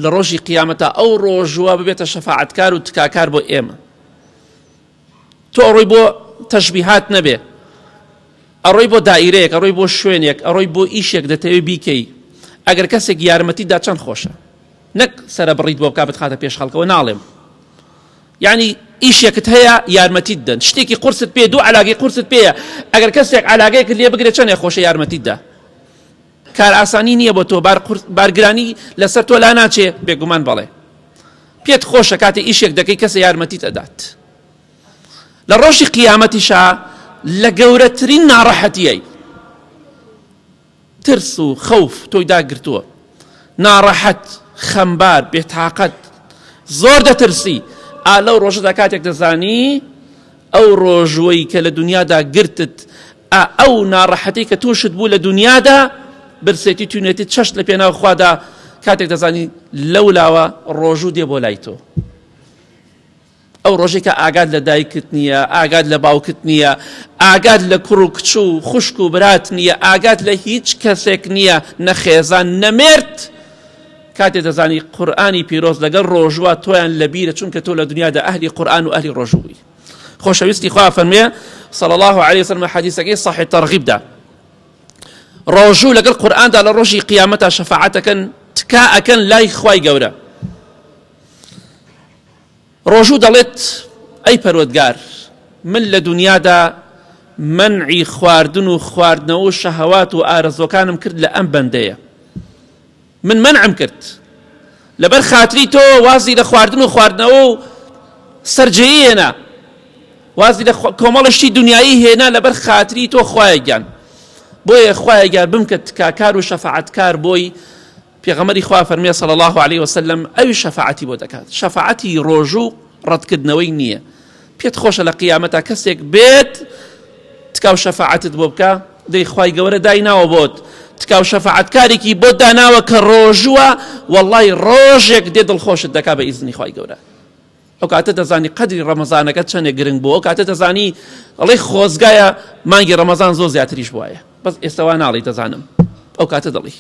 لە ڕۆژی قیامەتا ئەو ڕۆژووە ببێتە شەفاعەتکار و تکاکار بۆ ئێمە. تۆ ئەڕۆی بۆ تەشبیهات نەبێ، ئەڕۆی بۆ دائیرەیەک، ئەڕۆی بۆ شوێنێک، ئەڕۆی بۆ ئیشێک دەتەوێ بیکەی، ئەگەر کەسێک یارمەتیت دا چەند خۆشە. نەک سەرەبڕیت بۆ بکا بتخاتە پێش خەڵکەوە ناڵێم. یعنی ئیشێکت هەیە یارمەتیت دەن، شتێکی قورست پێ، دوو عەلاگەی قورست پێیە، ئەگەر کەسێک عەلاگەیەکت لێ بگرێت چەندێ خۆشە یارمەتیت دا. کارئاسانی نییە بۆ تۆ، بارگرانی لەسەر تۆ لاناچێ؟ بێگومان بەڵێ. پێت خۆشە کاتێ ئیشێک دەکەی کەسێ یارمەتیت ئەدات. لە ڕۆژی قیامەتیشا لە گەورەترین ناڕەحەتیی ترس و خەوف تۆی داگرتووە، ناڕەحەت، خەمبار، بێتاقەت، زۆر دەترسی. ئا لەو ڕۆژەدا کاتێک دەزانی ئەو ڕۆژووەی کە لە دنیادا گرتت، ئا ئەو ناڕەحەتەی کە تووشت بوو لە دنیادا، برسێتی تونێتی چەشت لە پێناو خوادا، کاتێک دەزانی لەولاوە ڕۆژوو دێ بۆ لای تۆ. ئەو ڕۆژەی کە ئاگات لە دایکت نییە، ئاگات لە باوکت نییە، ئاگات لە کوڕ و کچ و خوشک و برات نییە، ئاگات لە هیچ کەسێک نییە، نە خێزان نە مێرد، کاتێ دەزانی قورئانی پیرۆز لەگەڵ ڕۆژووە تۆیان لەبیرە چونکە تۆ لە دنیادا ئەهلی قورئان و ئەهلی ڕۆژوو بووی. خۆشەویستی خوا فەرموێ صلی الله علیه وسلم حەدیسەکەی صحیح تەرغیبدا ڕۆژوو لەگەڵ قورئاندا لە ڕۆژی قیامەتا شەفاعەتەکەن تکا ئەکەن لای خوای گەورە. ڕۆژوو دەڵێت ئەی پەروەردگار من لە دنیادا مەنعی خواردن و خواردنەوە و شەهەوات و ئارەزوەکانم کرد لە ئەم بەندەیە من مەنعم کرد لەبەر خاتری تۆ وازی لە خواردن و خواردنەوە و سەرجێیی هێنا وازی لە کۆمەڵە شتی دنیایی هێنا لەبەر خاتری تۆ خوایە گیان بۆیە خوایە گیان بمکە تکاکار و شەفاعەتکار بۆی پێغەمبەری خوا فەرمیە صلی اللە علیە وسلم ئەویش شەفاعەتی بۆ دەکات شەفاعەتی ڕۆژوو ڕەتکردنەوەی نییە پێت خۆشە لە قیامەتا کەسێک بێت تکاو شەفاعەتت بۆ بکە دەی خوای گەورە دایناوە بۆت تکاو شەفاعەتکارێکی بۆت داناوە کە ڕۆژووە وەڵای ڕۆژێک دێ دڵخۆشت دەکا بە ئیزنی خوای گەورە ئەو کاتە دەزانی قەدری ڕەمەزانەکە چەندێک گرنگ بوو ئەو کاتە دەزانی ئەڵێ خۆزگایە مانگی ڕەمەزان زۆر زیاتریش بواە بەس ئێستاوا ناڵی دەزانم ئەو کاتە دەڵی.